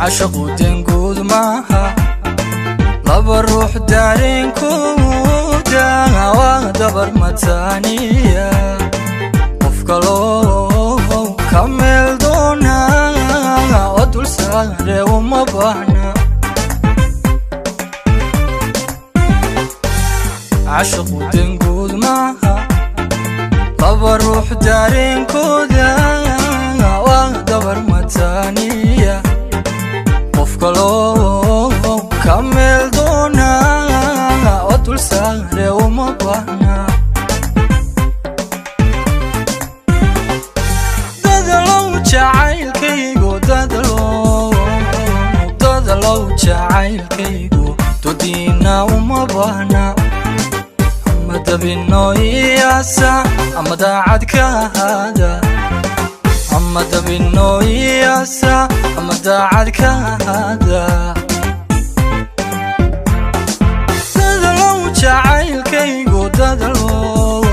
Cashaqu danguud maaha, laba ruux dareenkooda waa dabar mataaniya. Qof kaloo ka meel doona oo dul saare uma baahna. Cashaqu danguud maaha, laba ruux dareenkooda waa dabar mataaniya. Qof kaloo ka meel doona oo dul saare uma baahna. Dadalow jacaylkaygu, dadalow, dadalow jacaylkaygu dodiina uma baahna. Ama dabino iyaasa ama daacad ka ahaada, ama dabino iyaasa ama daacad ka ahaada. Dadalow jacaylkaygu, dadalow,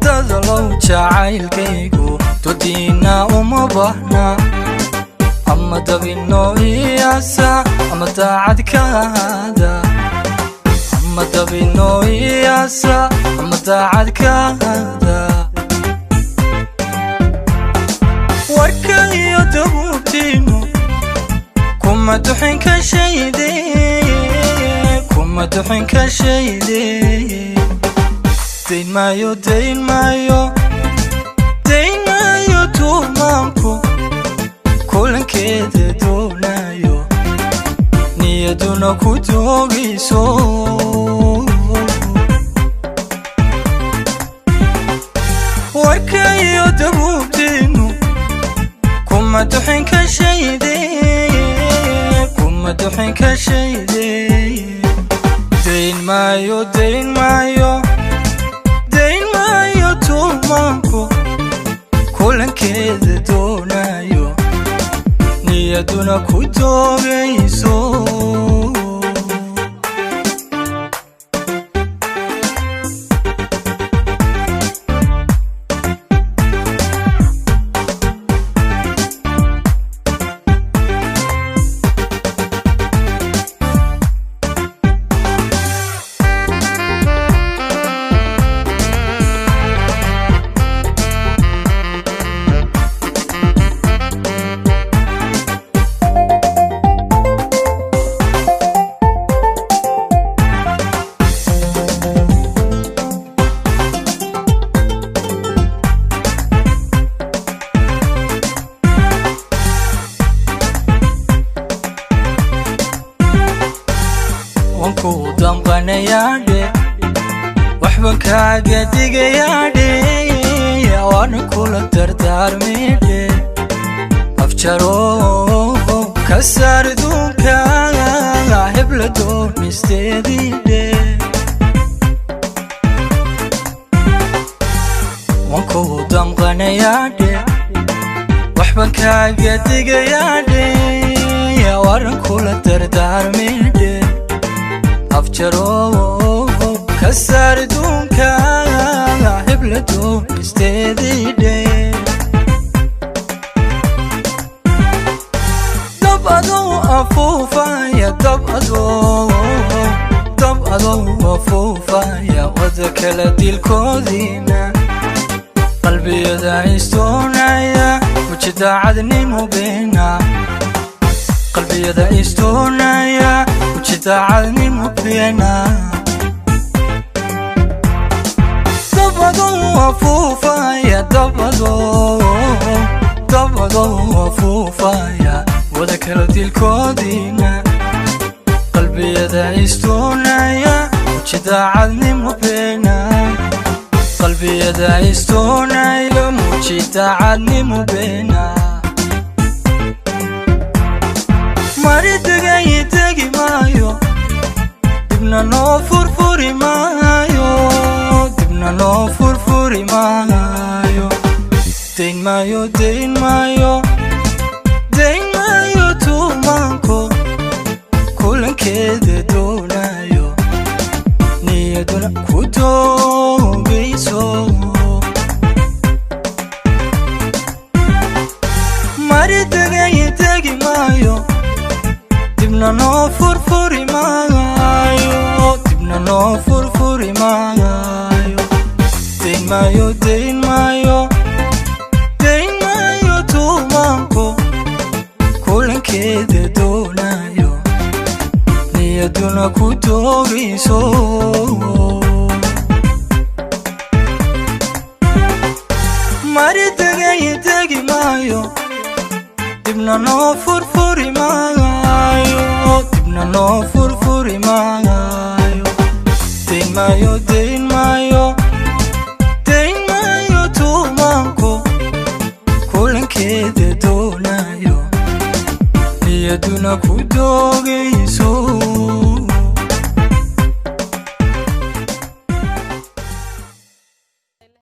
dadalow jacaylkaygu dodiina uma baahna. Ama dabino iyaasa ama daacad ka ahaada, ama dabino iyaasa ama daacad ka ahaada. Warka iyo dabuubtiinu kuma duxin ka shayde, kuma duxin ka shayde. Dayn maayo, dayn maayo, dayn maayo tuumaanku kulankeeda doonayo, niyaduna ku doogayso. Warka iyo dabuubtiinu kuma duxin ka shayde, kuma duxin ka shayde. Dayn maayo, dayn maayo, dayn maayo tuumaanku kulankeeda doonayo, niyaduna ku doogayso. Wanku damqanayaadhe, waxban kaaga digayaadhe, waana kula dardaarmidhe. Afjaro ka saar duunka hebla doonisteediidhe. Wanku damqanayaadhe, waxban kaaga digayaadhe, waanan kula dardaarmidhe. Afjaro ka saar duunka hebla doonisteediidhe. Dab adoo afuufaya, dab adoo, dab adoo afuufaya, wada kala dilkoodiina qalbiyada istoonaya muji daacadnimo beena. Qalbiyada istoonaya muji daacadnimo beena. Dab adoo afuufaya, dab adoo, dab adoo afuufaya, wada kala dilkoodiina qalbiyada istoonaya muji daacadnimo beena. Qalbiyada istoonaya muji daacadnimo beena. Mari degay tegi maayo, dibna noo furfuri maayo, dibna noo furfuri maayo. Dayn maayo, dayn maayo, dayn maayo tuumaanku kulankeeda doonayo, niyaduna ku doogayso. Mari degay tegi maayo, Dibna noo furfuri maayo, dibna noo furfuri maayo. Dayn maayo, dayn maayo, dayn maayo tuumaanku kulankeeda doonayo, niyaduna ku doogayso. Mari degay degi maayo, dibna noo furfuri maayo, dibna noo furfuri maayo. Dayn maayo, dayn maayo, dayn maayo tuumaanku kulankeeda doonayo, niyaduna ku doogayso.